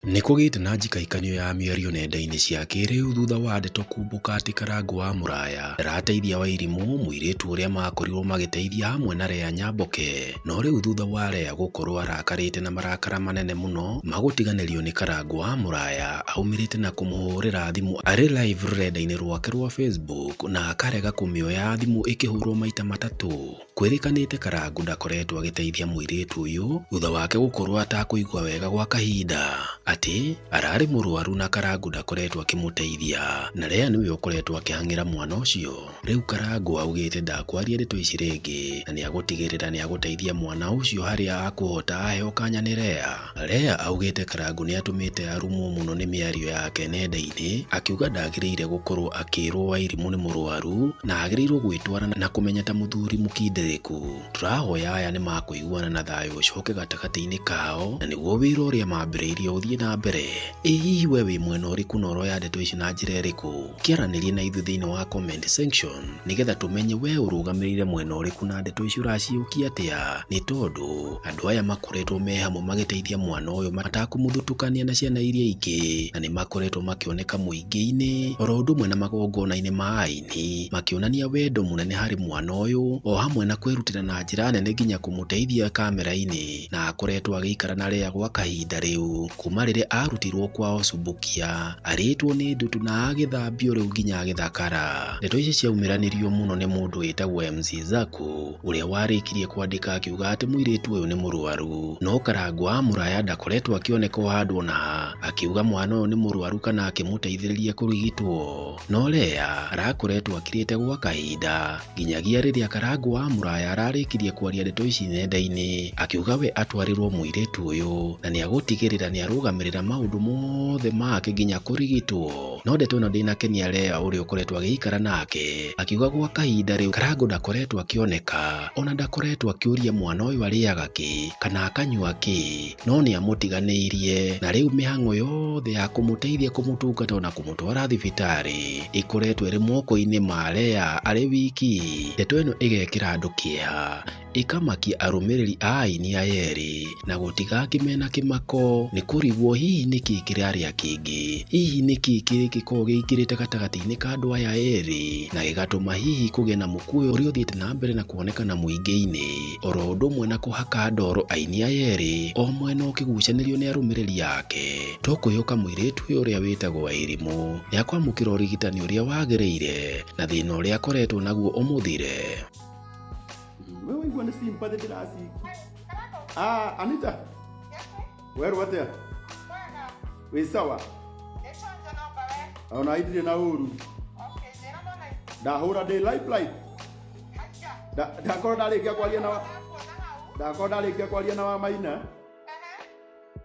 Nĩ kũgĩte na njikaikanio ya mĩario nenda-inĩ cia kĩrĩu thutha wa ndeto kumbũka atĩ Karangũ wa Mũraya ndarateithia Wairimũ, mũirĩtu ũrĩa makorirwo magĩteithia hamwe na Lea Nyamboke. No rĩu thutha wa Lea gũkorwo arakarĩte na marakara manene mũno magũtiganĩrio nĩ Karangũ wa Mũraya, aumĩrĩte na kũmũhũrĩra thimũ arĩ live rũrenda-inĩ rwake rwa Facebook na akarega kũmĩoya thimũ ĩkĩhũrwo maita matatũ. Kwĩrĩkanĩte Karangũ ndakoretwo agĩteithia mũirĩtu ũyũ thutha wake gũkorwo atakũigua wega gwa kahinda, atĩ ararĩ mũrwaru na Karangũ ndakoretwo akĩmũteithia na Lea nĩwe ũkoretwo akĩhang'ĩra mwana ũcio. Rĩu Karangũ augĩte ndakwaria ndeto ici rĩngĩ na nĩagũtigĩrĩra nĩagũteithia mwana ũcio harĩa akũhota aheo kanya nĩ Lea. Lea augĩte Karangũ nĩatũmĩte arumwo mũno nĩ mĩario yake nenda-inĩ akiuga ndagĩrĩire gũkorwo akĩrwo Wairimũ nĩ mũrwaru na agĩrĩirwo gwĩtwara na kũmenya ta mũthuri mũkindĩrĩku. Tũrahoya aya nĩmakũiguana na thayũ ũcoke gatagatĩ-inĩ kao na nĩguo wĩra ũrĩa mambĩrĩirie ũthiĩ na mbere. Ĩ hihi we wĩ mwena ũrĩkũ na ũroya ndeto ici na njĩra ĩrĩkũ? Kĩaranĩrie na ithuĩ thĩinĩ wa comment section nĩgetha tũmenye we ũrũgamĩrĩire mwena ũrĩkũ na ndeto ici ũraciũkia atĩa, nĩ tondũ andũ aya makoretwo me hamwe magĩteithia mwana ũyũ matakũmũthutũkania na ciana iria ingĩ, na nĩ makoretwo makĩoneka mũingĩ-inĩ oro ũndũ ũmwe na magongona-inĩ ma aini makĩonania wendo mũnene harĩ mwana ũyũ o hamwe na kwĩrutĩra na njĩra nene nginya kũmũteithia kamera-inĩ, na akoretwo agĩikara na Lea gwa kahinda rĩu kuma rĩrĩa arutirwo kwao Subukia arĩtwo nĩ ndutu na agĩthambio rĩu nginya agĩthakara. Ndeto ici ciaumĩranirio mũno nĩ mũndũ wĩtagwo MC Zaku ũrĩa warĩkirie kwandĩka akiuga atĩ mũirĩtu ũyũ nĩ mũrwaru, no Karangũ wa Mũraya ndakoretwo akĩoneka o handũ ona ha akiuga mwana ũyũ nĩ mũrwaru kana akĩmũteithĩrĩria kũrigitwo. No Lea arakoretwo akirĩte gwa kahinda nginyagia rĩrĩa Karangũ wa Mũraya ararĩkirie kwaria ndeto ici nenda-inĩ akiuga we atwarĩrwo mũirĩtu ũyũ na nĩagũtigĩrĩra nĩarũgamĩrĩra maũndũ mothe make nginya kũrigitwo. No ndeto ĩno ndĩnakenia Lea ũrĩa ũkoretwo agĩikara nake akiuga gwa kahinda rĩu Karangũ ndakoretwo akĩoneka ona ndakoretwo akĩũria mwana ũyũ arĩaga kĩ kana akanyua kĩ, no nĩamũtiganĩirie na rĩu mĩhang'o yothe ya kũmũteithia kũmũtungata ona kũmũtwara thibitarĩ ĩkoretwo ĩrĩ moko-inĩ ma Lea arĩ wiki. Ndeto ĩno ĩgekĩra andũ kĩeha, ĩkamakia arũmĩrĩri a aini aya erĩ na gũtiga angĩ mena kĩmako nĩ kũrigwo hihi nĩkĩ kĩrarĩa kĩngĩ, hihi nĩkĩ kĩngĩkorwo kĩingĩrĩte gatagatĩ-inĩ ka andũ aya erĩ na gĩgatũma hihi kũgĩe na mũkuĩ ũrĩa ũthiĩte na mbere na kuonekana mũingĩ-inĩ, oro ũndũ ũmwe na kũhaka ndoro aini aya erĩ o mwena ũkĩgucanĩrio nĩ arũmĩrĩri ake. Tũkwĩhoka mũirĩtu ũyũ ũrĩa wĩtagwo Wairimũ nĩakwamũkĩra ũrigitani ũrĩa wagĩrĩire na thĩna ũrĩa akoretwo naguo ũmũthire. We waigua nĩ sympathy ndĩraciki. Ah, Anita. Werwo atĩa? Wĩ sawa? Ona itirĩ na ũru. Ndahũra ndĩ live live. Ndakorwo ndarĩkia kwaria na ndakorwo ndarĩkia kwaria na wa Maina.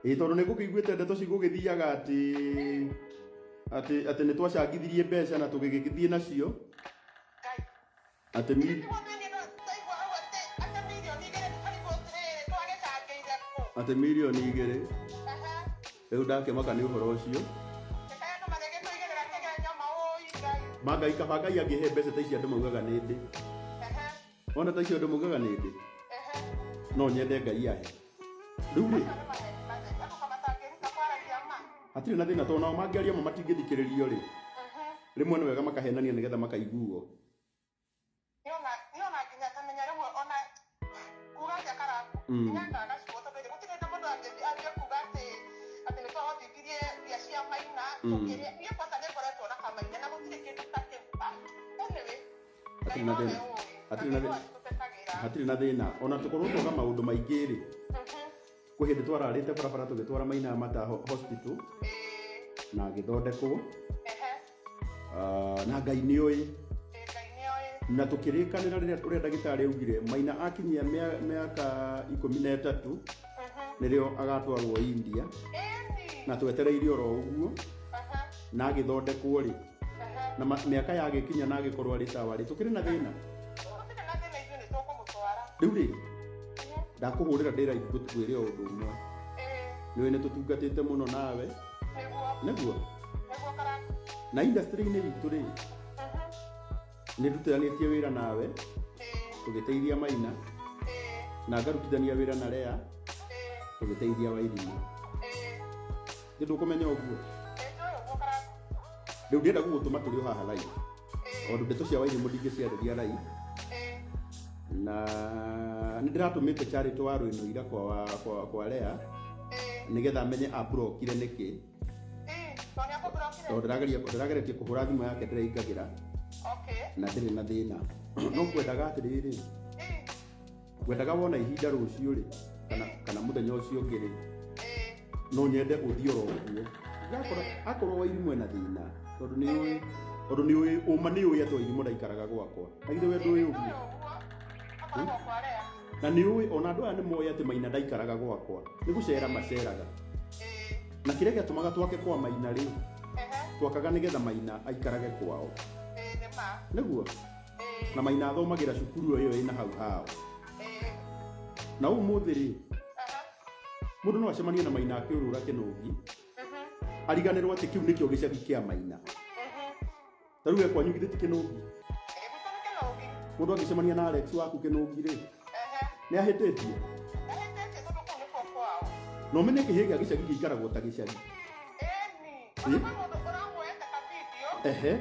Ĩ tondũ nĩ ngũkĩiguĩte ndeto cigũgĩthiaga atĩ atĩ atĩ nĩ twacangithirie mbeca na tũgĩgĩthiĩ nacio atĩ mi atĩ mirioni 2 rĩu ndakĩmaka nĩ ũhoro ũcio. Mangai kaba Ngai angĩhe mbeca ta ici andũ maugaga nĩ ndĩ ona ta icio andũ maugaga nĩ ndĩ no nyende Ngai ahe rĩu rĩ hatirĩ na thĩna tondũ nao mangĩaria ma matingĩthikĩrĩrio rĩ rĩmwe nĩ wega makahenania nĩgetha makaiguo. Hatirĩ na thĩna, hatirĩ na thĩna, hatirĩ na thĩna ona tũkorwo twoka maũndũ maingĩ rĩ kwĩ hĩndĩ twararĩte barabara tũgĩtwara Maina Mata hospital na agĩthondekwo. Ah, na Ngai nĩ oĩ na tũkĩrĩkanĩra rĩrĩa ũrĩa ndagĩtarĩ augire Maina akinyia mĩaka 13 nĩrĩo agatwarwo India na twetereire oro ũguo na agĩthondekwo rĩ na mĩaka yagĩkinya na agĩkorwo arĩ sawa rĩ tũkĩrĩ na thĩna rĩu rĩ ndakũhũrĩra ndĩ live ngũkwĩre o ũndũ ũmwe nĩũĩ nĩ tũtungatĩte mũno nawe nĩguo na industry-inĩ itũ rĩ nĩ ndutithanĩtie wĩra nawe tũgĩteithia Maina na ngarutithania wĩra na Lea tũgĩteithia Wairimũ. Nĩ ndũkũmenya ũguo. Rĩu ndĩrenda gũgũtũma tũrĩ o haha live. Tondũ ndeto cia Wairimũ ndingĩciarĩria live. Na nĩ ndĩratũmĩte Charity wa Rwĩno ira kwa Lea nĩgetha amenye amburokire nĩkĩ. Tondũ ndĩrageretie kũhũra thimũ yake ndĩraingagĩra na ndĩrĩ na thĩna. No ngwendaga atĩrĩrĩ, ngwendaga wona ihinda rũciũ rĩ, kana mũthenya ũcio ũngĩ rĩ, no nyende ũthiĩ oro ũguo. Akorwo Wairimũ ena thĩna, tondũ nĩ ũĩ ũma nĩ ũĩ atĩ Wairimũ ndaikaraga gwakwa. Na githĩ we ndũĩ ũguo? Na nĩ ũĩ ona andũ aya nĩ moĩ atĩ Maina ndaikaraga gwakwa. Nĩ gũcera maceraga. Na kĩrĩa gĩatũmaga twake kwa Maina rĩ, twakaga nĩgetha Maina aikarage kwao. Nĩguo? Na Maina athomagĩra cukuru ĩyo ĩna hau hao. Na ũmũthĩ rĩ, mũndũ no acemanie na Maina akĩũrũra kĩnũgi, ariganĩrwo atĩ kĩu nĩkĩo gĩcagi kĩa Maina. Ta rĩu we kwanyu githĩ ti kĩnũgi? Mũndũ angĩcemania na Alex waku kĩnũgi rĩ, nĩ ahĩtĩtie? Na ũmenye kĩhĩĩ gĩa gĩcagi gĩikaragwo ta gĩcagi. Ehe.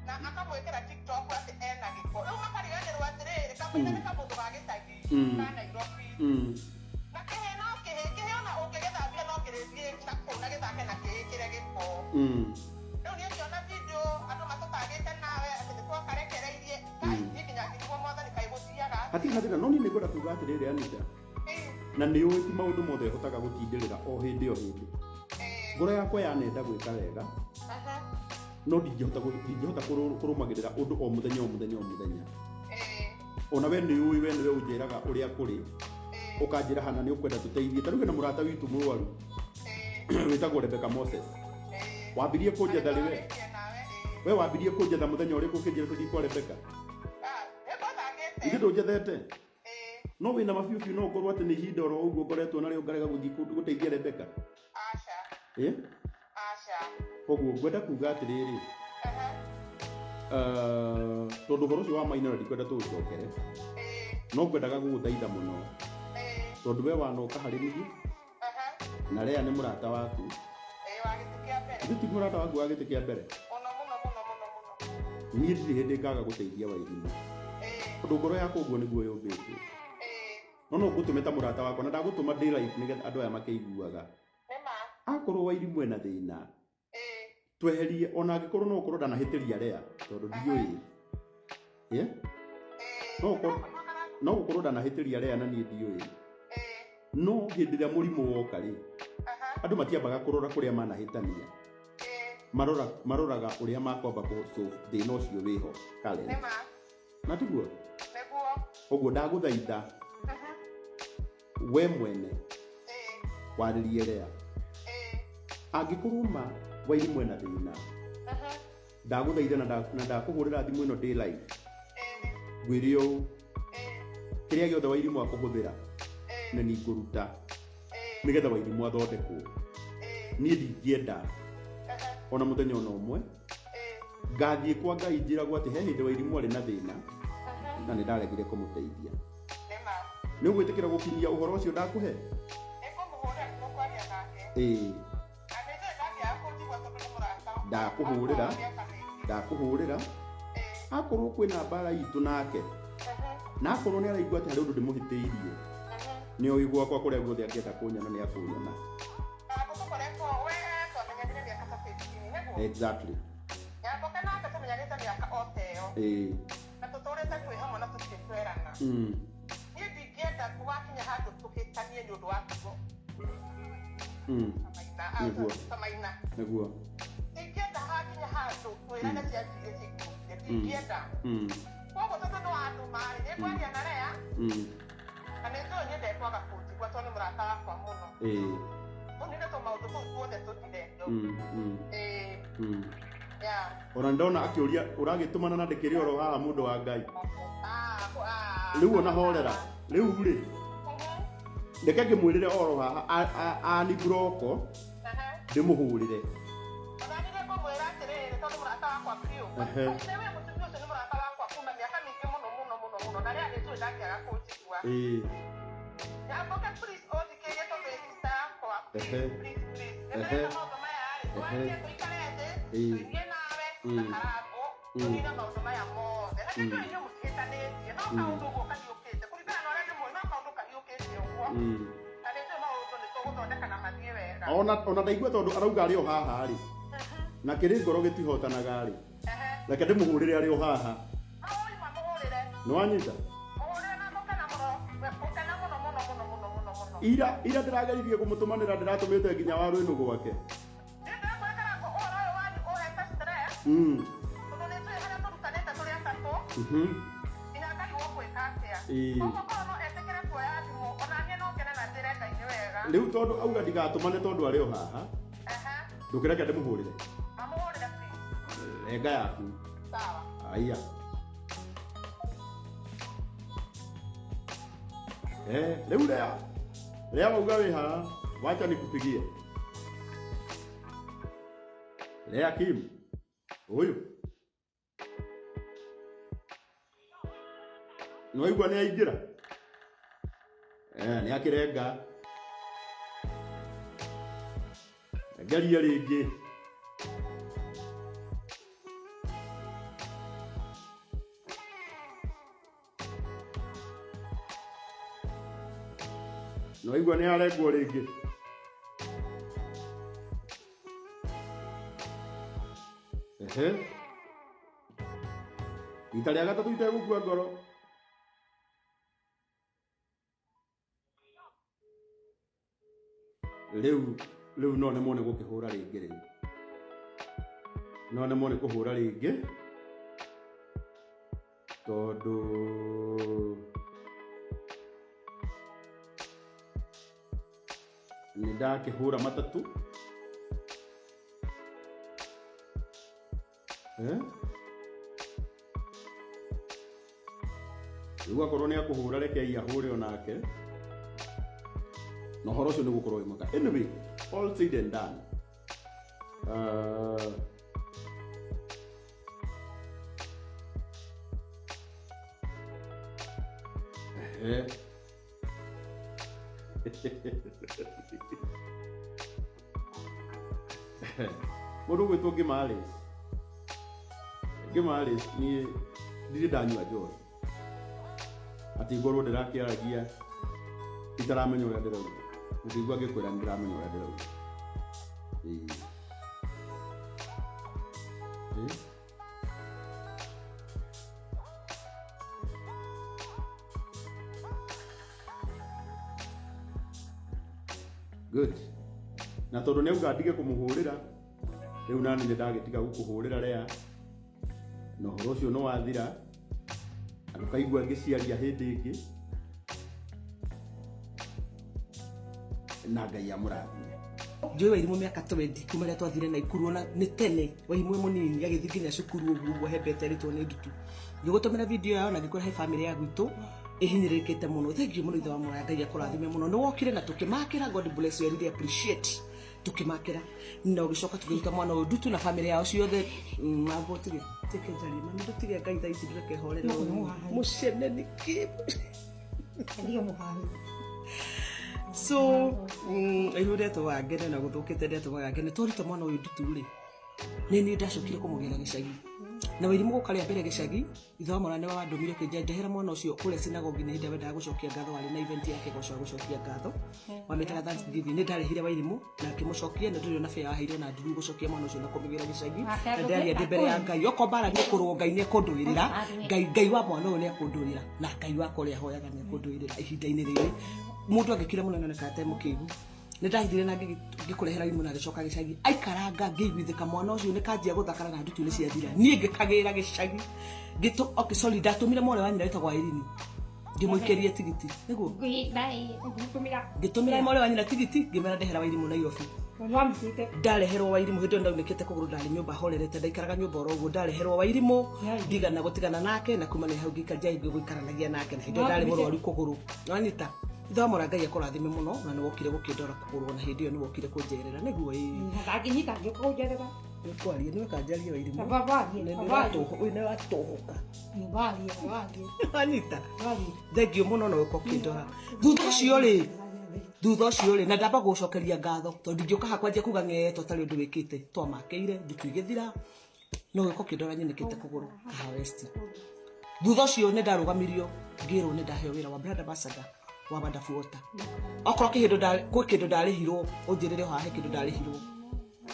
Na akamwĩkĩra TikTok atĩ ena gĩko. Rĩu makariganĩrwo atĩrĩrĩ, kamũina nĩ kamũndũ ga gĩcagi ka Nairobi. Na kĩhĩĩ no kĩhĩĩ, kĩhĩĩ ona ũngĩgĩthambia no kĩrĩthiĩ na kũu na gĩthake na kĩĩkĩre gĩko. Rĩu niĩ ngĩona video andũ matũtagĩte nawe atĩ nĩ twakarekereirie. Ngai, niĩ nginya ngĩrigwo Mwathani kaĩ gũthiaga atĩa. Hatirĩ na thĩna, no niĩ nĩ ngwenda kuga atĩrĩrĩ Anita. Na nĩ ũĩ ti maũndũ mothe hotaga gũtindĩrĩra o hĩndĩ o hĩndĩ. Ngoro yakwa yanenda gwĩka wega, no ndingĩhota kũrũmagĩrĩra ũndũ o mũthenya o mũthenya o mũthenya. Ona we nĩ ũĩ, we nĩwe ũnjĩraga ũrĩa kũrĩ, ũkanjĩra hana nĩ ũkwenda tũteithie. Ta rĩu hena mũrata witũ mũrwaru wĩtagwo Rebecca Moses. Wambirie kũnjetha rĩ we? We wambirie kũnjetha mũthenya ũrĩkũ ũkĩnjĩra tũthiĩ kwa Rebecca? Ithuĩ ndũnjethete? No wĩna mabiũ biũ no ũkorwo atĩ nĩ ihinda oro ũguo ngoretwo narĩo ngarega gũthiĩ gũteithia Rebecca. Koguo ngwenda kuga atĩrĩrĩ, tondũ ũhoro ũcio wa Maina na ndikwenda tũũcokere, no ngwendaga gũgũthaitha mũno, tondũ we wanoka harĩ niĩ, na Lea nĩ mũrata waku. Ithuĩ ti mũrata waku wa gĩtĩ kĩa mbere. Niĩ ndirĩ hĩndĩ ngaga gũteithia Wairimũ, tondũ ngoro yakwa ũguo nĩguo yũmbĩtwo. No no ngũtũme ta mũrata wakwa, na ndagũtũma ndĩ live nĩgetha andũ aya makĩiguaga. Akorwo Wairimũ ena thĩna, tweherie ona angĩkorwo no ũkorwo ndanahĩtĩria Lea, tondũ ndiũĩ. No gũkorwo ndanahĩtĩria Lea na niĩ ndiũĩ. No hĩndĩ ĩrĩa mũrimũ woka rĩ, andũ matiambaga kũrora kũrĩa manahĩtania. Maroraga ũrĩa makwamba kũ-solve thĩna ũcio wĩho current. Na tiguo? Ũguo ndagũthaitha we mwene warĩrie Lea. Angĩkorwo ma Wairimũ ena thĩna, ndagũthaitha na ndakũhũrĩra thimũ ĩno ndĩ live. Ngwĩre ũũ, kĩrĩa gĩothe Wairimũ akũhũthĩra nĩ niĩ ngũruta nĩgetha Wairimũ athondekwo. Niĩ ndingĩenda ona mũthenya ona ũmwe ngathiĩ kwa Ngai njĩragwo atĩ he hĩndĩ Wairimũ arĩ na thĩna na nĩ ndaregire kũmũteithia. Nĩ ũgwĩtĩkĩra gũkinyia ũhoro ũcio ndakũhe? Ndakũhũrĩra akorwo kwĩna mbara itũ nake, na akorwo nĩ araigua atĩ harĩ ũndũ ndĩmũhĩtĩirie, nĩ oĩ gwakwa kũrĩa guothe angĩenda kũnyona nĩ akũnyona. Exactly. Na tũtũrĩte twĩ hamwe na tũtirĩ twerana. Niĩ ndingĩenda gwakinya handũ tũhĩtanie nĩ ũndũ wa kiugo. Maina. Nĩguo. Ndingĩenda hakinya handũ twĩrane cia njuĩrĩ ciikũrũkire. Ndingĩenda. Koguo tondũ nĩ wandũma rĩ, nĩ ngwaria na Lea. Na nĩ njũĩ niĩ ndekwaga kũnjigua tondũ nĩ mũrata wakwa mũno. Tũnine tũmaũndũ tũu tuothe tũthire. Ona ndona akĩũria ũragĩtũmana na ndĩkĩrĩ oro haha mũndũ wa Ngai. Rĩu ona horera. Rĩu rĩ, reke ngĩmwĩrĩre oro haha ani broko ndĩmũhũrĩre. Ona niĩ ngũmwĩra atĩrĩrĩ, tondũ mũrata wakwa biũ. Wewe mũtumia ũcio nĩ mũrata wakwa kuma mĩaka mĩingĩ mũno mũno mũno mũno, na rĩrĩa nĩ njũĩ ndangĩaga kũnjigua. Nyamboke please ũthikĩrĩrie tondũ ĩ sister yakwa. Ehe. Please, please. Ehe. Nĩndĩreka maũndũ maya rĩ, Ehe. twarie tũikare thĩ, Ĩĩ. tũinie nawe, na Karangũ, tũnine maũndũ maya mothe. Na nĩnjũĩ inyuĩ mũtihĩtanĩtie, no kaũndũ ũguo kahiũkĩte, kũringana na ũrĩa ndĩmũĩ, no kaũndũ kahiũkĩte ũguo. Na nĩnjũĩ maũndũ nĩtũgũthondeka na mathiĩ wega. Ona ndaigua tondũ arauga arĩ o haha rĩ, na kĩrĩ ngoro gĩtihotanaga rĩ, reke ndĩmũhũrĩre arĩ o haha. Maũima mũhũrĩre. Nĩwanyita? Mũhũrĩre na gũkena mũno, gũkena mũno mũno mũno mũno mũno mũno. Ira ndĩrageririe kũmũtũmanĩra, ndĩratũmĩte nginya Warũĩnũ gwake. Niĩ ndĩrakwĩra Karangũ, ũhoro ũyũ wanyu ũhete stress, tondũ nĩnjũĩ harĩa tũrutanĩte tũrĩ atatũ, nginya ngarigwo gwĩka atĩa. Koguo korwo no etĩkĩre kuoya thimũ, ona niĩ no ngene na njĩre Ngai nĩ wega. Rĩu tondũ auga ndigatũmane tondũ arĩ o haha, ndũkĩreke ndĩmũhũrĩre. Mamũhũrĩre please. Renga yaku. Sawa. Aya. Rĩu Lea wauga wĩ haha, wacha nikupigie. Lea Kim. Huyu. Nĩwaigua nĩ aingĩra? Nĩ akĩrenga. Ngeria rĩngĩ. Nĩwaigua nĩ arengwo rĩngĩ. Ehe. Rita rĩa gatatũ itegũkua ngoro. Rĩu no nemwo nĩ gũkĩhũra rĩngĩ rĩu. No nemwo nĩ kũhũra rĩngĩ. Tondũ nĩ ndakĩhũra matatũ. Rĩu akorwo nĩ akũhũra, rekei ahũre onake. Na ũhoro ũcio nĩ gũkorwo wĩ mwega. Anyway, all said and done. Mũndũ ũgwĩtwo Ngĩma Alice. Ngĩma Alice, niĩ ndirĩ ndanyua njohi. Atĩ ngorwo ndĩrakĩaragia itaramenya ũrĩa ndĩrauga. Ũngĩigua ngĩkwĩra nĩ ndĩramenya ũrĩa ndĩrauga. Ĩĩ. Good. Na tondũ nĩ auga ndige kũmũhũrĩra, rĩu nani nĩ ndagĩtiga gũkũhũrĩra Lea. Na ũhoro ũcio nĩ wathira. Na ndũkaigua ngĩciaria hĩndĩ ĩngĩ. Na Ngai amũrathime. Njũĩ Wairimũ mĩaka 20 kuma rĩrĩa twathire Naikuru, ona nĩ tene Wairimũ mũnini agĩthiĩ nginya cukuru ũguo ũguo ahembete rĩtwo nĩ ndutu. Ngĩgũtũmĩra video yao na ngĩkwĩra he family ya gwitũ ĩhinyĩrĩrĩkĩte mũno. Thank you mũno ithe wa Mũraya, Ngai akũrathime mũno. Nĩ wokire na tũkĩmakĩra, God bless you, I really appreciate. Tũkĩmakĩra na ũgĩcoka tũkĩruta mwana ũyũ ndutu na family yao ciothe. Mambo tige tike njarie mami, ndũtige Ngai thaa ici ndũreke horere mũcene nĩkĩ. So rĩu ndetũmaga ngene na gũthũkĩte, ndetũmaga ngene twaruta mwana ũyũ ndutu rĩ, nĩ niĩ ndacokire kũmũgĩra gĩcagi. Na Wairimũ gũka rĩa mbere gĩcagi, ithe wa mwana nĩwe wandũmire ũkĩnjĩra ndehera mwana ũcio kũrĩa synagogue-inĩ hĩndĩ ĩrĩa wendaga gũcokia ngatho, warĩ na event ya kĩgoco ya gũcokia ngatho. Wamĩtaga Thanksgiving. Nĩ ndarĩhire Wairimũ na ngĩmũcokia, na ndũrĩ ona fare waheirwo na nduru gũcokia mwana ũcio na kũmũgĩra gĩcagi. Na ndĩraria ndĩ mbere ya Ngai, okorwo mbara nĩ kũrũo, Ngai nĩ ekũndũĩrĩra. Ngai wa mwana ũyũ nĩ ekũndũĩrĩra, na Ngai wakwa ũrĩa hoyaga nĩ ekũndũĩrĩra ihinda-inĩ rĩrĩ. Mũndũ angĩkira mũno nĩonekaga ta mũkĩgu. Nĩ ndathire na ngĩkũrehera Wairimũ na agĩcoka gĩcagi. Aikaranga ngĩiguithĩka mwana ũcio nĩ kanjia gũthakara na ndutu nĩ ciathira. Niĩ ngĩkagĩra gĩcagi. Okay, sorry, ndatũmire mwarĩ wa nyina wĩtagwo Irene. Ngĩmũikĩria tigiti. Nĩguo? Ngĩtũmĩra mwarĩ wa nyina tigiti, ngĩmwĩra ndehera Wairimũ Nairobi. Ndareherwo Wairimũ hĩndĩ ĩyo ndaunĩkĩte kũgũrũ, ndarĩ nyũmba horerete, ndaikaraga nyũmba oro ũguo. Ndareherwo Wairimũ, ndigana gũtigana nake, na kuma nĩ hau ngĩikara gũikaranagia nake, na hĩndĩ ĩyo ndarĩ mũrwaru kũgũrũ. Nĩwanyita? Ithe wa Mũraya Ngai akũrathime mũno, na nĩwokire gũkĩndora kũgũrũ, na hĩndĩ ĩyo nĩwokire kũnjerera. Nĩguo ĩĩ. Nĩkwaria, nĩwe kanjaria Wairimũ. Nĩwatũhũka. Wanyita? Thengiũ mũno na ũka ũkĩndora. Thutha ũcio rĩ, Thutha ũcio rĩ, na ndamba gũcokeria ngatho tondũ ndingĩũka haha kwanjia kuga ng'ee to tarĩ ũndũ wĩkĩte. Twamakĩire ndutu igĩthira, no gĩko kĩndora nyinĩkĩte kũgũrũ Kahawa West. Thutha ũcio nĩ ndarũgamirio ngĩrwo nĩ ndaheo wĩra wa brand ambassador wa Wonderful Water. Okorwo kĩndũ kwĩ kĩndũ ndarĩhirwo, ũnjĩrĩre o haha he kĩndũ ndarĩhirwo.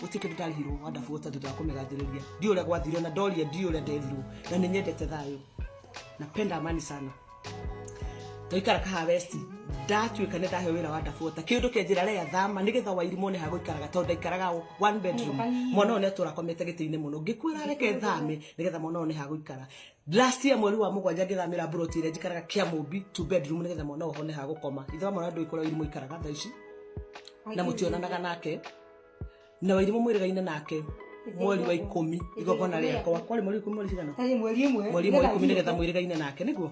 Gũtirĩ kĩndũ ndarĩhirwo Wonderful Water thutha wa kũmĩgathĩrĩria. Ndiũĩ ũrĩa gwathire, na ndoria ndiũĩ ũrĩa nderirwo, na nĩ nyendete thayũ. Napenda amani sana. Twaikara Kahawa West, ndatuĩka nĩ ndaheo wĩra wa Wonderful Water. Kĩũndũ kĩanjĩra Lea thama nĩgetha Wairimũ nĩ hagũikaraga tondũ ndaikaraga one bedroom. Mwana ũyũ nĩ atũra akomete gĩtĩ-inĩ mũno. Ngĩkwĩra reke thame nĩgetha mwana ũyũ nĩ hagũikara. Last year mweri wa mũgwanja ngĩthamĩra mburoti ĩrĩa njikaraga Kĩamũmbi two bedroom nĩgetha mwana ũyũ one hagũkoma. Ithe wa mwana ndũĩ kũrĩa Wairimũ aikaraga thaa ici na mũtionanaga nake. Na Wairimũ mwĩrĩgaine nake mweri wa 10 igongona rĩakwa. Kwarĩ mweri wa 10 mweri cigana? Mweri ĩmwe. Mweri ĩmwe wa 10 nĩgetha mwĩrĩgaine nake nĩguo?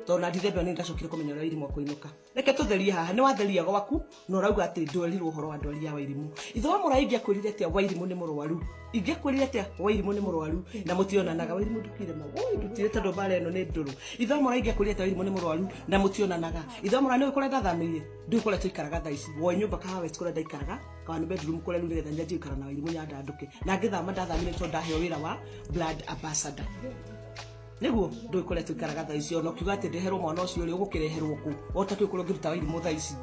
Tondũ na Dithemba nĩ ndacokire kũmenya ũrĩa Wairimũ akũinũka. Reke tũtherie haha, nĩ watheria gwaku na ũrauga atĩ ndwerirwo ũhoro wa ndwari ya Wairimũ. Ithe wa mũraĩ ingĩakwĩrire atĩa Wairimũ nĩ mũrwaru? Ingĩakwĩrire atĩa Wairimũ nĩ mũrwaru na mũtionanaga? Wairimũ ndũkire ma. Oi, ndutire tondũ mbara ĩno nĩ ndũrũ. Ithe wa mũraĩ ingĩakwĩrire atĩa Wairimũ nĩ mũrwaru na mũtionanaga? Ithe wa mũraĩ nĩ ũĩ kũrĩa ndathamĩire? Ndũĩ kũrĩa tũikaraga thaa ici. Woe nyũmba Kahawa West kũrĩa ndaikaraga, one bedroom kũrĩa rĩu nĩgetha nyanjie gũikara na Wairimũ nyandandũke. Na ngĩthama ndathamire tondũ ndaheo wĩra wa brand ambassador. Nĩguo ndũĩ kũrĩa tũikaraga thaa ici, ona ũkiuga atĩ ndeherwo mwana ũcio rĩ, ũgũkĩreherwo kũ? Ũtakĩũĩ kũrĩa ũngĩruta Wairimũ thaa ici.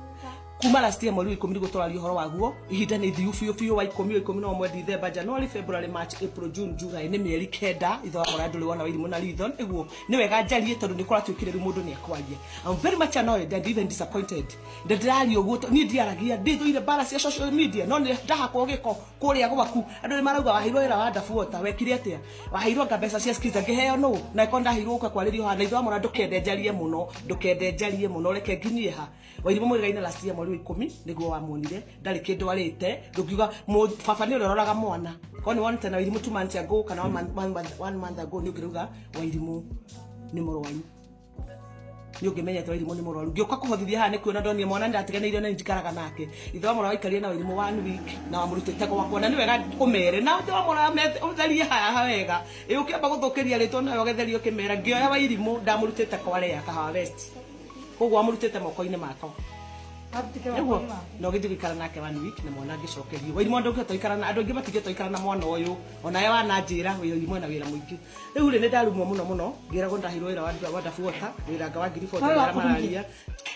Kuma last year mweri wa 10 nĩguo tũraria ũhoro waguo, ihinda nĩ ithiu biũ biũ, wa 10, wa 11, December, January, February, March, April, June, July, nĩ mĩeri 9 ithe wa mũraya ndũrĩ wona Wairimũ na ritho. Nĩguo nĩ wega njarie tondũ nĩ kũratuĩkire rĩu mũndũ nĩ akwaria. I'm very much annoyed and even disappointed. Ndĩraria ũguo niĩ ndiaragia, ndĩthũire mbara cia social media, no nĩ ndahakwo gĩko kũrĩa gwaku. Andũ nĩ marauga waheirwo wĩra wa Wonderful Water, wekire atĩa? Waheirwo anga mbeca cia skiza, ngĩheo nũ? Na ĩkorwo ndaheirwo gũka kwarĩrio haha, na ithe wa mwana ndũkende njarie mũno, ndũkende njarie mũno, reke nginyie ha. Wairimũ mwĩrĩgaine last year mweri wa 10 nĩguo wamuonire, ndarĩ kĩndũ arĩte, ndũngiuga baba nĩ ũrĩa ũroraga mwana. Korwo nĩ wonete na Wairimũ 2 months ago kana 1 month ago nĩ ũngĩrauga Wairimũ nĩ mũrwaru. Nĩ ũngĩmenyete Wairimũ nĩ mũrwaru. Ngĩũka kũhothithia haha nĩ kuona ndonire mwana ndatiganĩirio na njikaraga nake. Ithe wa mwana waikarire na Wairimũ 1 week na wamũrutĩte gwakwa, na nĩ wega ũmere. Na ithe wa mwana ũtherie haha wega. Ĩ ũkĩamba gũthũkĩria rĩtwa nawe ũgetherie ũkĩmera. Ngĩoya Wairimũ ndamũrutĩte kwa Lea Kahawa West. Koguo wamũrutĩte moko-inĩ makwa. Nĩguo na ũgĩthiĩ gũikara nake 1 week na mwana angĩcokerio. Wairimũ ndũngĩhota gũikara na andũ aingĩ matingĩhota gũikara na mwana ũyũ. Onawe wananjĩra Wairimũ ena wĩra mũingĩ. Rĩu rĩ nĩ ndarumwo mũno mũno, ngĩragwo ndaheirwo wĩra wa Wonderful Water, wĩra anga wa ngiri forty arĩa mararia.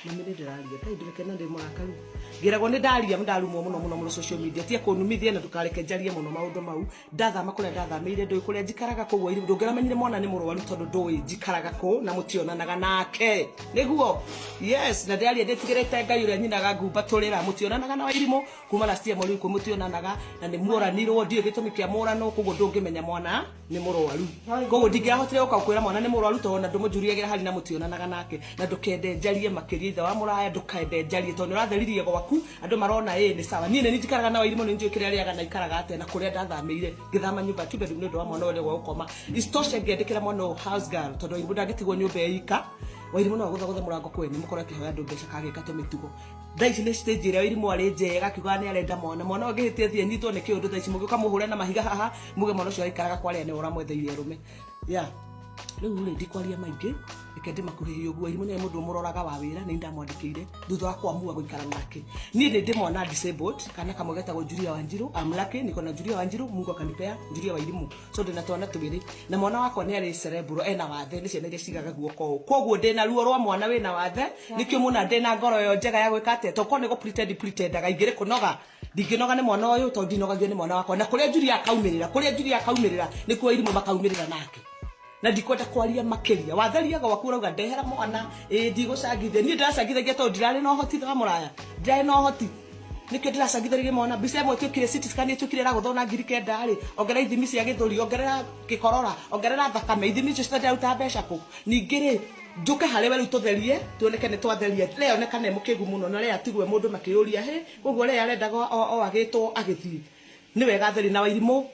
Mami nĩ ndĩraria, Ngai ndũreke na ndĩ mũrakaru. Ngĩragwo nĩ ndaria, ndarumwo mũno mũno mũno social media. Tiga kũnumithia na ndũkareke njarie mũno maũndũ mau. Ndathama kũrĩa ndathamĩire, ndũĩ kũrĩa njikaraga, koguo ndũngĩramenyire mwana nĩ mũrwaru tondũ ndũĩ njikaraga kũ na mũtionanaga nake. Nĩguo? Yes, na ndĩraria ndĩtigĩrĩte Ngai ũrĩa nyinaga ngumbatũrĩra. Mũtionanaga na Wairimũ kuma last year mweri wa 10 mũtionanaga, na nĩ muoranirwo, ndiũĩ gĩtũmi kĩa mũrano, koguo ndũngĩmenya mwana nĩ mũrwaru. Koguo ndingĩahotire gũka gũkwĩra mwana nĩ mũrwaru tondũ ona ndũmũnjuriagĩra hari na mũtionanaga nake. Na ndũkende njarie makĩria ithe wa mũraya, ndũkende njarie tondũ nĩ ũratheririe gwaku, andũ marona ĩ nĩ sawa. Niĩ nĩ niĩ njikaraga na Wairimũ, nĩ njũĩ kĩrĩa arĩaga na aikaraga atĩa na kũrĩa ndathamĩire. Ngĩthama nyũmba two bedroom nĩ ũndũ wa mwana ũrĩa gwa gũkoma. Isitoshe ngĩandĩkĩra mwana ũyũ house girl tondũ Wairimũ ndangĩtigwo nyũmba ĩ ika. Wairimũ no agũthagũthe mũrango kwene mũkorwo akĩhoya andũ mbeca kana agĩka tũmĩtugo. Thaa ici nĩ stage ĩrĩa Wairimũ arĩ njega akiugaga nĩ arenda mwana. Mwana ũyũ angĩhĩtia athiĩ anyitwo nĩ kĩũndũ thaa ici mũgĩũka mũhũre na mahiga haha muge mwana ũcio araikaraga kwa Lea nĩwe ũramwetheire arũme. Yeah. Rĩu rĩ ndikwaria maingĩ, reke ndĩmakuhĩhie ũguo. Wairimũ nĩwe mũndũ ũmũroraga wa wĩra, nĩ ndamwandĩkĩire thutha wa kuamua gũikara nake. Niĩ nĩ ndĩ mwana disabled, kana kamwe getagwo Julia Wanjiru. I'm lucky, niko na Julia Wanjiru, Mungu akanipea Julia Wairimu. So ndĩna twana twĩrĩ. Na mwana wakwa nĩ arĩ cerebral, ena wathe, nĩ ciana iria cigaga guoko ũũ. Koguo ndĩna ruo rwa mwana wĩna wathe, nĩkĩo muona ndĩna ngoro ĩyo njega ya gwĩka atĩa, tokorwo nĩ gũ pretend pretendaga, ingĩrĩ kũnoga. Ndingĩnoga nĩ mwana ũyũ tondũ ndinogagio nĩ mwana wakwa. Na kũrĩa Julia akaumĩrĩra, kũrĩa Julia akaumĩrĩra, nĩkuo Wairimũ makaumĩrĩra nake. Na ndikwenda kwaria makĩria. Watheria gwaku ũrauga ndehera mwana, ĩ ndigũcangithia. Niĩ ndĩracangithagia tondũ ndirarĩ na ũhoti wa mũraya. Ndirarĩ na ũhoti. Nĩkĩo ndĩracangithĩrĩria mwana. Mbica ĩmwe ĩtuĩkire CT scan ĩtuĩkire ĩragũthwo na ngiri 9 rĩ, ongerera ithimi cia gĩthũri, ongerera gĩkorora, ongerera thakame, ithimi icio ciothe ndĩraruta mbeca kũ? Ningĩ rĩ, njũke harĩ we rĩu tũtherie, tuoneke nĩ twatheria. Lea onekane e mũkĩgu mũno na Lea atigwo e mũndũ makĩyũria, hĩ, koguo Lea arendaga o agĩtwo agĩthiĩ. Nĩ wega atherie na Wairimũ.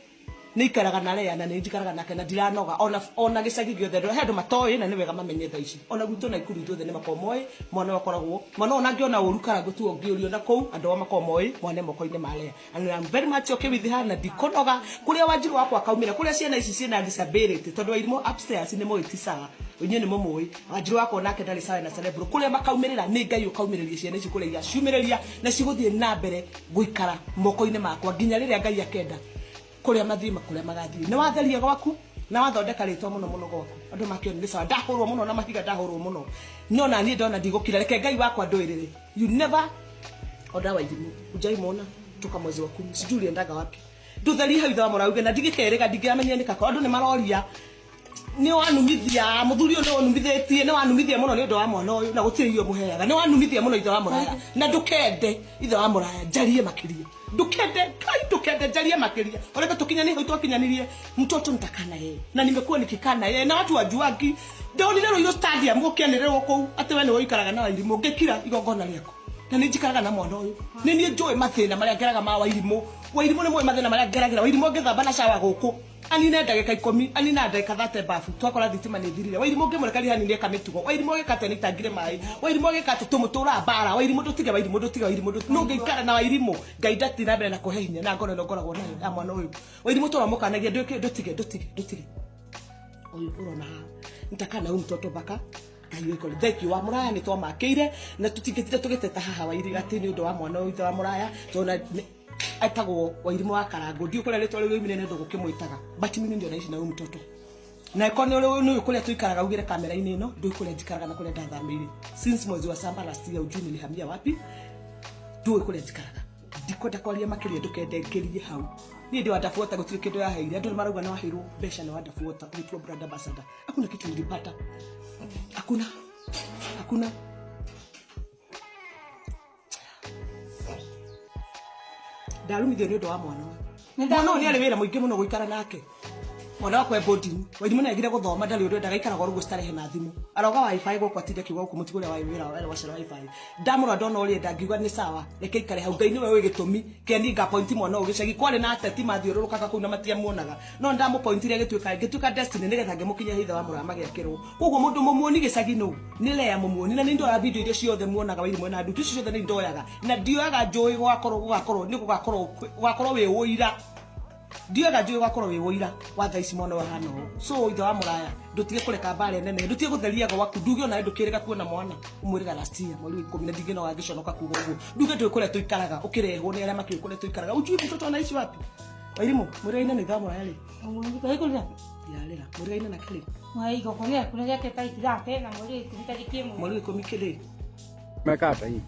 Nĩ ikaraga na Lea na nĩ njikaraga nake na ndiranoga ona gĩcagi gĩothe he andũ matoĩ na nĩ wega mamenye thaa ici. Ona gwitũ Naikuru ithuothe nĩ makoragwo moĩ mwana ũyũ akoragwo mwana ona angĩona ũru Karangũ tu ũngĩũrio na kũu andũ ao makoragwo moĩ mwana e moko-inĩ ma Lea. And I'm very much okay with her na ndikonoga kuria Wanjiru wakwa kaumira kuria ciana ici ciina disability tondu Wairimu upstairs ni moĩ ti sawa inyuĩ nĩ mũmũĩ. Wanjiru wakwa nake ndarĩ sawa na cerebral kuria makaumirira nĩ Ngai ũkaumĩrĩria ciana ici kuria igaciumĩrĩria na cigũthiĩ na mbere gũikara moko-inĩ makwa nginya rĩrĩa Ngai akenda kuria mathiĩ kuria magathiĩ. Nĩ watheria gwaku na wathondeka rĩtwa mũno mũno gwaku andũ makĩona nĩ sawa. Ndahũrwo mũno na mahiga, ndahũrwo mũno no na niĩ ndona ndigũkira, reke Ngai wakwa ndũĩrĩre. You never ona Wairimu hujaimwona toka mwezi wa 10, sijui uliendaga wapi. Ndutherie hau ithe wa mũrauge na ndigĩkerĩga ndingĩamenyire nĩ kako. Andũ nĩ maroria nĩ wanumithia mũthuri ũyũ, nĩ wanumithĩtie, nĩ wanumithia mũno nĩ ũndũ wa mwana ũyũ na gũtirĩ irio mũheaga. Nĩ wanumithia mũno ithe wa mũraya na ndũkende ithe wa mũraya njarie makĩria, ndũkende Ngai, ndũkende njarie makĩria. Oreke tũkinyanie hau twakinyanirie, mtoto nitakaa na yeye na nimekuwa nikikaa na yeye na watu wajuangi. Ndonire Ruiru Stadium gũkĩanĩrĩrwo kũu atĩ we nĩwe ũikaraga na Wairimu, ngĩkira igongona rĩaku na nĩ njikaraga na mwana ũyũ. Nĩ niĩ njũĩ mathĩna marĩa ngeraga ma Wairimu. Wairimu nĩ mũĩ mathĩna marĩa ngeragĩra. Wairimu angĩthamba na shawa gũkũ anine ndagĩka 10, anina ndagĩka 30 bafu twakora thitima nĩ thirire. Wairimu ũngĩmũrekaria hanini eka mĩtugo. Wairimu agĩka atĩa nĩ itangire maĩ. Wairimu agĩka atĩ tũmũtũraga mbara. Wairimu ndũtige, Wairimu ndũtige, Wairimu ndũtige. No ngĩikara na Wairimu Ngai ndathiĩ na mbere na kũhe hinya na ngoro ĩno ngoragwo nayo ya mwana ũyũ. Wairimu tũramũkanagia ndũtige, ndũtige, ndũtige. Ũyũ ũrona haha nitakaa na huyu mtoto mpaka Ngai wĩkore. Thank you wa mũraya nĩ twamakĩire na tũtingĩtinda tũgĩteta haha Wairi atĩ nĩ ũndũ wa mwana ũyũ ithe wa mũraya tondũ etagwo Wairimu wa Karangũ. Ndiũĩ kũrĩa rĩtwa rĩu rĩumire nĩ ũndũ gũkĩmwĩtaga, but mimi ndio naishi na huyu mtoto na ĩkorwo nĩ ũĩ kũrĩa tũikaraga ugĩre kamera-inĩ ĩno ndũĩ kũrĩa njikaraga na kũrĩa ndathamĩire since mwezi wa saba last year, ujui nilihamia wapi, ndũĩ kũrĩa njikaraga. Ndikwenda kwaria makĩria, ndũkende ngĩrie hau. Niĩ ndĩ wa Ndafuata, gũtirĩ kĩndũ yaheire. Andũ nĩ marauga nĩ waheirwo mbeca nĩ wa Ndafuata ũgĩtua brand ambassador. Hakuna kitu nilipata, hakuna, hakuna. Ndarumithio nĩ ũndũ wa mwana ũyũ. Mwana ũyũ nĩ arĩ wĩra mũingĩ mũno gũikara nake. Mwana wakwa e boarding, Wairimu nĩ agire gũthoma, ndarĩ ũndũ endaga, aikaraga oro ũguo starehe na thimũ. Aroga wifi gũkũ atinde akiuga gũkũ mũtigũre wĩra wacera wifi. Ndamũrora ndona ũrĩa enda ngiuga nĩ sawa, reke aikare hau. Ngai nĩwe ũĩ gĩtũmi kĩa niĩ ngapointi mwana ũyũ gĩcagi. Kwarĩ na ateti mathiũrũrũkaga kũu na matiamuonaga, no ndamũpointire agĩtuĩka destiny nĩgetha ngĩmũkinyia ithe wa mũraya magĩakĩrwo. Koguo mũndũ mũmuoni gĩcagi nũ nĩ Lea mũmuoni, na nĩ ndoya video iria ciothe muonaga Wairimu na ndutu icio ciothe nĩ ndoyaga na ndioyaga njũĩ gũgakorwo nĩ gũgakorwo wĩ ũira. Ndioyaga njũĩ gũgakorwo wĩ ũira wa thaa ici mwana ũyũ ahana ũũ. So ithe wa mũraya ndũtige kũreka mbara nene, ndũtige gũtheria gwaku, nduge ona ndũkĩrĩga kuona mwana ũmwĩrĩga last year mweri wa 10 na ndingĩnoga ngĩconoka kuga ũguo. Nduge ndũĩ kũrĩa tũikaraga ũkĩrehwo nĩ arĩa makĩũĩ kũrĩa tũikaraga. Ujui mtoto anaishi wapi? Wairimu mwĩrĩgaine na ithe wa mũraya rĩ? Ũgũrĩra. Ndirarĩra. Mwĩrĩgaine nake rĩ? Igongona rĩaku nĩ rĩake tarĩki 30 na mweri wa 10 tarĩki 1. Mweri wa 10 kĩrĩ? Mekata hii.